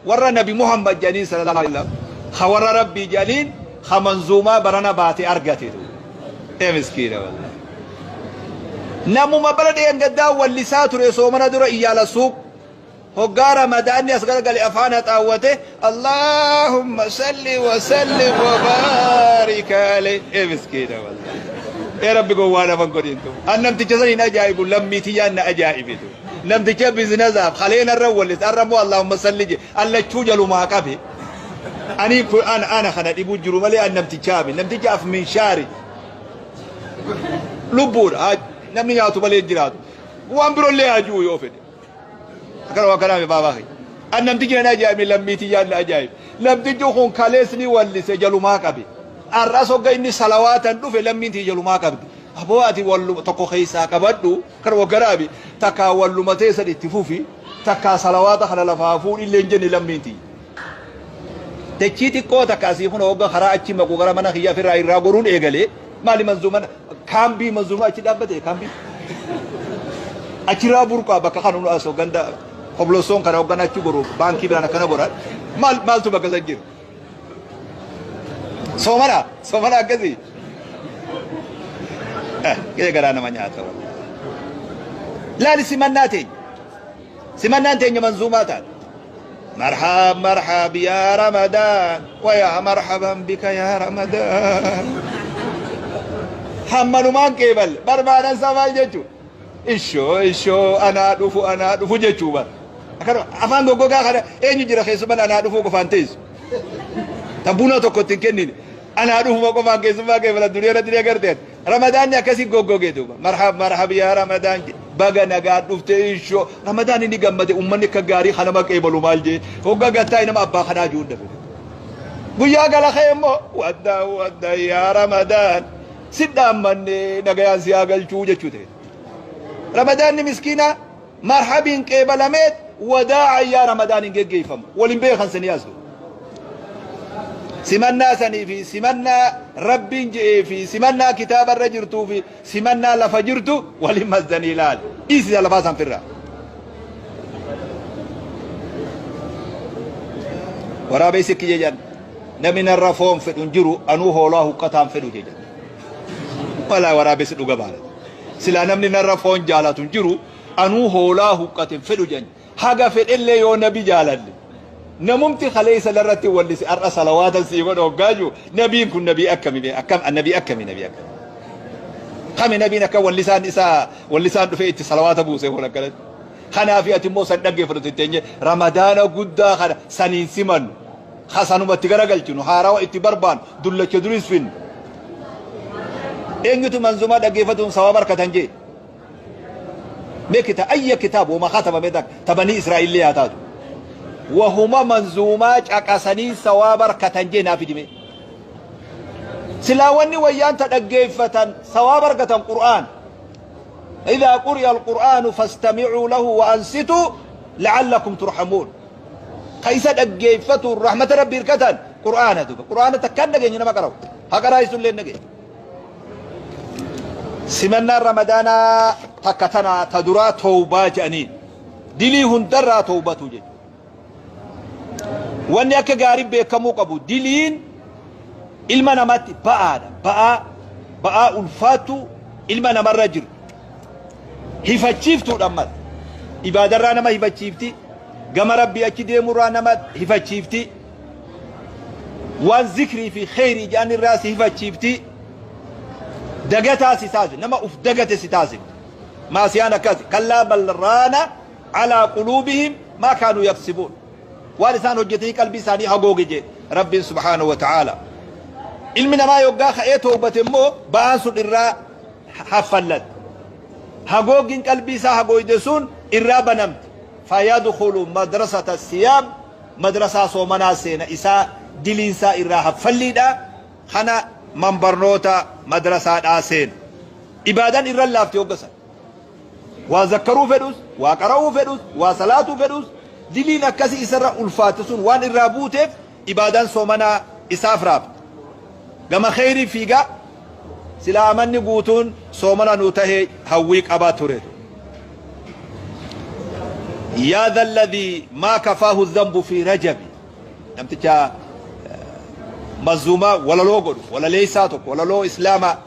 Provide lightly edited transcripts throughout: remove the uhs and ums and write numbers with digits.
Warra Nabi Muhammad jedhaniin sallallahu alaihi wasallam, ka warra Rabbii jedhaniin, ka manzuumaa barana baate argate duuba. Ee miskiina wallahi. Namuma bara dheengaddaa wallisaa ture soomana dura iyyaala suuq. Hoggaa Ramadaanni as garagale afaan haxaawwate Allaahumma salli wa sallim wa baarik alayhi. Ee miskiina wallahi. Ee Rabbi gowwaa nama hin godhin duuba. An namticha san hin ajaa'ibu, lammii tiyyaan na ajaa'ibe duuba. Namticha biznazaaf kalee narra wallise, har'a immoo Allaahumma salli je allachuu jalumaa qabe. Ani kun ana ana kana dhibuu jiru malee an namtichaa mi namticha af minshaari lubbuudha. Haa namni nyaatu malee hin jiraatu, waan birollee haa ji'u yoo fedhe. Akkana waan kanaa mi baabaa kiyya. An namtichi nan ajaa'ibe, lammii tiyyaan na ajaa'ibe. Namtichi kun kalees ni wallise, jalumaa qabe. Har'as hogga inni salawaatan dhufe lammiin tiyya jalumaa qabdi. Aboo ati walluma tokko keessaa qabadhu. Kan waggaraabi takkaa walluma teessan itti fufi, takkaa salawaata kana lafaa fuudhi illee hin jenne lammiin tiyya. Dachii xiqqoo takka asii kun hogga karaa achi maqu gara mana kiyya ofirraa irraa goruun eegale. Maali manzuuman kaambii manzuumaa achi dhaabbate, kaambii achirraa burqaa bakka kan as ganda koblosoon kana hoggan achi goru baankii biraan akkana goran maal maaltu bakka san jira. Soomana soomana akkasii. Eh, garaa nama nyaata wallahi. Laali simannaa teenya. Simannaan teenya manzuumaa taate. Marhab marhab yaa Ramadaan wa yaa marhaban bika yaa Ramadaan. Hammanumaan qeeballe barbaadan isaa maal jechuu? Ishoo ishoo, anaa dhufu, anaa dhufu jechuu bar. Akkana afaan goggogaa kana eenyu jira keessummaan anaa dhufuu qofaan teessu? Ta buna tokko itti hin kennine. Anaa dhufuma qofaan keessummaa qeebalan duniyaa irratti ni agarteen. Ramadaanni akkasii goggoge duuba. Marhab marhab yaa Ramadaan jedhe. Baga nagaan dhufte ishoo. Ramadaan inni gammade, uummanni akka gaarii kanama qeebalu maal jee. Hogga gattaa nama abbaa kanaa jiru dhabe. Guyyaa gala kee immoo wadda wadda yaa Ramadaan. Si dhaammanne, nagayaan si haa galchuu jechuu ta'e. Ramadaanni miskiina marhabiin qeebalameet wadaa'a yaa Ramadaan hin geggeeffamu. Waliin beekan sanii as duuba. Simannaa sanii fi simannaa Rabbiin je'ee fi simannaa kitaaba irra jirtuu fi simannaa lafa jirtu waliin mazdanii ilaali. Dhiisisa lafaa san firraa. Waraabessi kiyya jedhan, namni narra foon fedhu hin jiru, anuu hoolaa huqqataan fedhu jedhan. Walaa waraabessi dhuga baala. Silaa namni narra foon jaalatu hin jiru, anuu hoolaa huqqate hin fedhu jedhan. Haga fedhellee yoo nabi jaalanne. Namumti kaleessa narratti wallise har'a salawaatan sii godha hoggaa jiru, nabiin kun nabii akkami bee, akkam nabii akkami, nabii akkami. Kami nabiin akka wallisaan isaa wallisaan dhufee itti salawaata buuse kun akkanatti. Kanaaf ati immoo san dhaggeeffatu itti Ramadaana guddaa kana saniin simannu. Hasanumatti garagalchinu, haarawa itti barbaannu, dullacha duris finnu. Eenyutu manzumaa dhaggeeffatuun sawaaba argatan jee? Mee kita ayya kitaab wama katabame takka ta banii Israa'illee haa taatu. Wahuma manzuumaa caqasanii sawaaba argatan jee naa fidi mee. Silaa wanni wayyaan ta dhaggeeffatan sawaaba argatan Qur'aan. Idhaa quri'a al-Qur'aanu fastami'uu lahu wa ansituu la'allakum turhamuun. Ka isa dhaggeeffatuun rahmata Rabbii hirkatan Qur'aana duba. Qur'aana takkaan dhageenye nama qara'u. Haa qaraa'isu illee hin dhageenye. Simannaan Ramadaanaa takka tana, ta duraa towbaa jedhaniin. Dilii hundarraa towbatu jechuudha. Wanni akka gaarii beekamuu qabu, diliin ilma namaatti ba'aadha. Ba'aa ba'aa ulfaattu ilma namarra jiru. Hifachiiftuudha ammas. Ibaadarraa nama hifachiifti. Gama Rabbii achi deemurraa nama hifachiifti. Waan zikrii fi kheyrii jedhan irraa si hifachiifti. Dagataa si taasifti. Nama uf dagate si taasifti. Maasiyaan akkasi. Kallaa bal raana alaa quluubihim maa kaanuu yaksibuun. Waan isaan hojjetanii qalbii isaanii hagooge jee Rabbiin subhaanahu wa ta'aala. Ilmi namaa yoggaa ka'ee toobate immoo ba'aan sun irraa haffallat. Hagooggiin qalbii isaa hagooyde sun irraa banamti. Fayadkhulu madrasata siyaam, madrasaa soomanaa seena, isaa diliin isaa irraa haffalliidha kana man barnoota madrasaadhaa seena. Ibaadan irra laafti hogga san. Waa zakkaruu fedhus, waa qara'uu fedhus, waa salaatuu fedhus, diliin akkasii isarra ulfaatte sun waan irraa buuteef ibaadaan soomanaa isaaf raafti. Gama kheyrii fiiga. Silaa amanni guutuun soomana nuu tahee hawwii qaba ture. Yaa dhalladhii maa kafaahu dhanbu fi rajabi. Namticha manzuumaa walaloo godhu, walaleessaa tokko, walaloo islaamaa.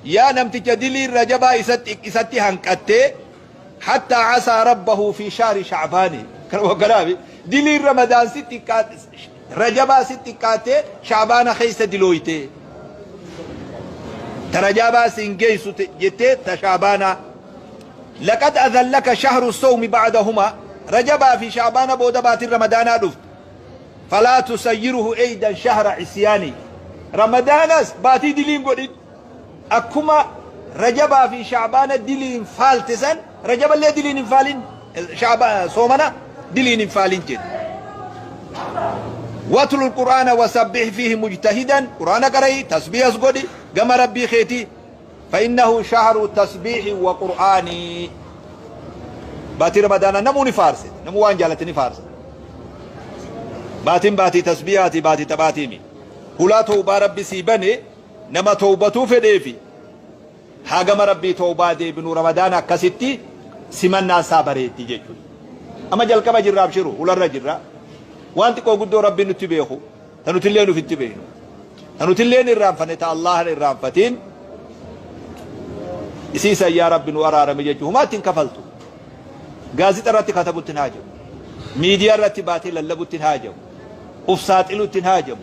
Yaa namticha diliin rajabaa isatti hanqattee hattaa asaa rabbahu fi shahri sha'baani. Kanuma diliin ramadaan si xiqqaate, rajabaa si xiqqaattee sha'baana keessa dilooytee. Ta rajabaa siin geessu jettee ta sha'baanaa. Laqad adhallaka shahru sawmi ba'dahuma, rajabaa fi sha'baana booda baatiin ramadaanaa dhufte. Falaa tusayyiruhu eydan shahra isyaani, ramadaanas baatii diliin godhin. Akkuma rajabaa fi sha'baana diliin faalte san rajaballee diliin hin faalin, soomana diliin hin faalin jedhe. Watlu qur'aana wasabbih fiihi mujtahidan, qur'aana qara'i, tasbiihas godhi gama rabbii keetii. فإنه شهر تسبيح وقرآن. Baatii ramadaanaa namuu ni faarse, namuu waan jaalate ni faarse. Baatiin baatii tasbiihaati, baatii taphaatiimi. Hulaa tawbaa rabbi sii bane nama tawbatuu fedheefi haa gama rabbii tawbaa deebinu. Ramadaana akkasitti simannaan isaa bareeddi jechuudha. Amma jalqaba jirra, abshiru, hularra jirra. Waan xiqqoo guddoo rabbiin nutti beeku ta nutillee nufitti beeknu, ta nutillee irraanfanne, ta Allahan irraanfatiin isiisan yaa rabbi nu araarame jechuu humaatti hin kafaltu. Gaazixa irratti katabutti hin haajamu, miidiyaa irratti baatee lallabutti hin haajamu, uf saaxilutti hin haajamu.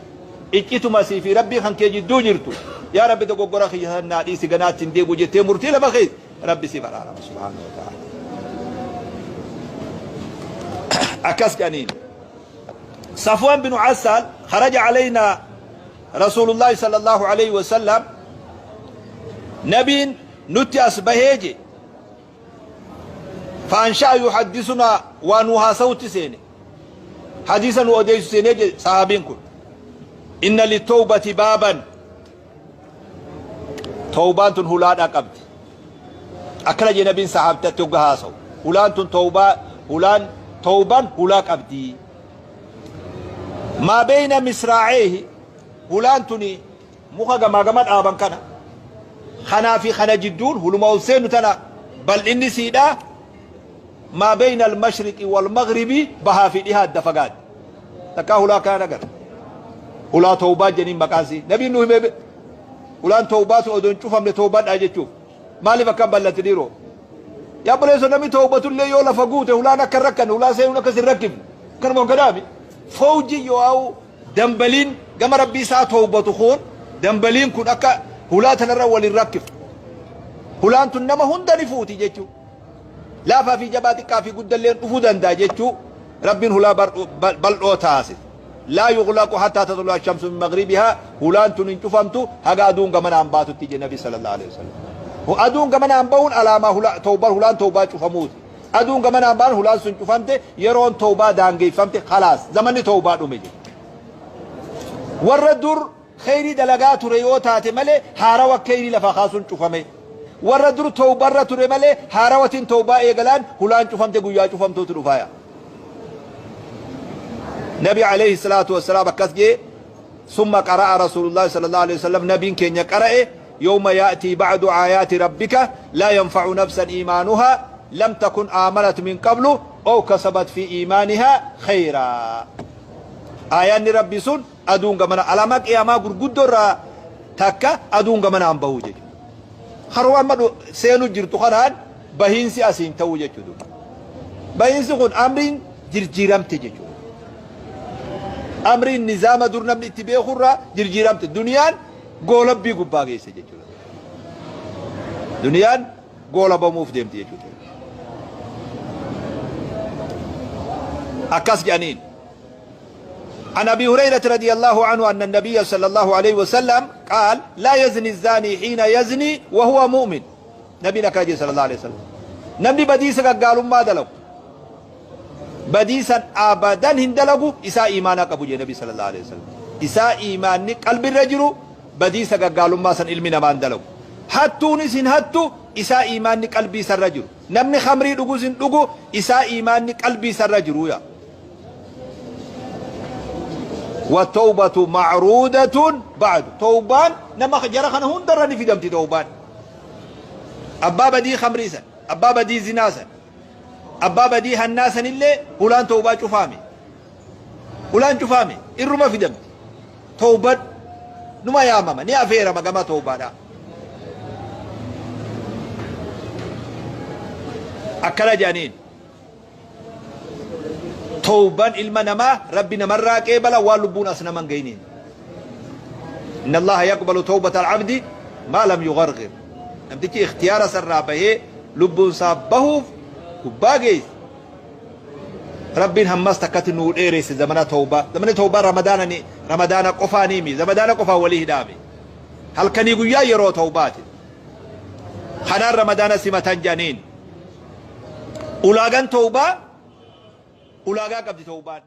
Iccituma sii fi rabbii kan kee jidduu jirtu, yaa rabbi dogoggora kiyya san naa dhiisi, ganaatti hin deebi'u jettee murtii lafa keessa, rabbi siif araarama subhaanahu wa ta'ala. Akkas jedhaniin. Safwan bin Assal, kharaja alaynaa Rasuulullaahi sallallahu alayhi wa sallam, nabiin nutti as bahee je. Faansha'a yuhaddisunaa, waa nu haasawutti seene, hadiisa nu odeessu seenee je sahaabiin kun. Inna litawbati baaban, tawbaan tun hulaadhaa qabdi. Akkana jee nabiin sahaabtatti hogga haasawu, hulaan tun tawbaa, hulaan tawbaan hulaa qabdi. Maa beeyna misraaceehi, hulaan tuni muka gamaa gama dhaaban kana, kanaa fi kana jidduun huluma ol seenu tana bal'inni siidha maa beeyna almashriqi walmaghribi, bahaa fi dhihaa adda fagaatti. Takkaa hulaa kana agarra? Hulaa tawbaa jedhaniin maqaan sii. Nabiin nu himee hulaan tawbaa sun odoo hin cufamne tawbadhaa jechuuf. Maaliif akka bal'atti dhiiroo? Yaa obboleessoo, namni tawbatullee yoo lafa guute hulaan akka hin rakkanne, hulaa seenuun akkas hin rakkifne. Kanuma gadaami. Fawji yoo ha'u dambaliin gama rabbii isaa tawbatu kun, dambaliin kun akka hulaa tanarra wal hin rakkifne. Hulaan tun nama hunda ni fuuti jechuudha. Laafaa fi jabaa, xiqqaa fi guddalleen dhufuu danda'a jechuu. Rabbiin hulaa bal'oo taasise. Laa yughlaqu hattaa tatlu'a shamsu min maghribihaa, hulaan tun hin cufamtu haga aduun gamanaan baatutti jedhe nabi sallallahu alaihi wasallam. Aduun gamanaan bahuun alaamaa hula, tawbaa, hulaan tawbaa cufamuuti. Aduun gamanaan bahan hulaan sun cufamte, yeroon tawbaa daangeeffamte, khalaas, zamanni tawbaa dhume jedhe. Warra dur kheyrii dalagaa ture yoo taate malee haarawa kheyrii lafaa kaasuun cufame. Warra dur tawbarra ture malee haarawatiin tawbaa eegalaan hulaan cufamte, guyyaa cufamtuutu dhufaaya. Nabi alayhi salaatu wassalaam akkas jee. Summa qara'a rasuulullahi sallallahu alayhi wasallam, nabiin keenya qara'e, yawma ya'tii ba'du aayaati rabbika laa yanfa'u nafsan iimaanuhaa lam takun aamanat min qablu aw kasabat fi iimaanihaa khayraa. Aayaanni rabbi sun aduun gamana, alaamaa qiyaamaa gurguddoo irraa takka aduun gamanaan bahuu jechuudha. Haroo amma seenu jirtu kanaan bahiinsi asiin ta'uu jechuudha. Bahiinsi kun amriin jirjiiramte jechuudha. Amriin nizaama dur namni itti beekurraa jirjiiramte. Duniyaan goolabbii gubbaa geesse jechuudha. Duniyaan goolabamuuf deemti jechuudha. Akkas jedhaniin. عن أبي هريرة رضي الله عنه أن النبي صلى الله عليه وسلم قال: لا يزني الزاني حين يزني وهو مؤمن. نبينا كاجي صلى الله عليه وسلم، namni badiisa gaggaalummaa dalagu badiisan abadan hin dalagu isaa iimaanaa qabu jee nabi sallallahu alaihi wasallam. Isaa iimaanni qalbirra jiru badiisa gaggaalummaa san ilmi namaan dalagu. Hattuunis hin hattu isaa iimaanni qalbii isarra jiru. Namni khamrii dhugus hin dhugu isaa iimaanni qalbii isarra jiru yaa. Watawbatu ma'ruudatun ba'du, tawbaan nama jara kana hundarra ni fidamti. Tawbaan abbaa badii khamrii san, abbaa badii zinaa san, Abbaa badii hannaa sanillee hulaan tawbaa cufaame. Hulaan cufaame irruma fidamti. Tawbadhu numa yaamama ni afeerama gama tawbaadhaa. Akkana jedhaniin. Tawban ilma namaa Rabbi namarraa qeebala waan lubbuun as nama hin gahiniin. Inna Allaha yaqbalu tawbata al-abdi maa lam yugharghir. Namtichi ikhtiyaara sarraa bahee lubbuun isaa bahuuf gubbaa geesse. Rabbiin hammas takkatti nuu dheeresse zamana tawbaa. Zamanni tawbaa ramadaana ni ramadaana qofaanii mi ramadaana qofaan walii hidhaame. Halkanii guyyaa yeroo tawbaati. Kanaan ramadaana simatan jedhaniin. Ulaagaan tawbaa ulaagaa qabdi tawbaan.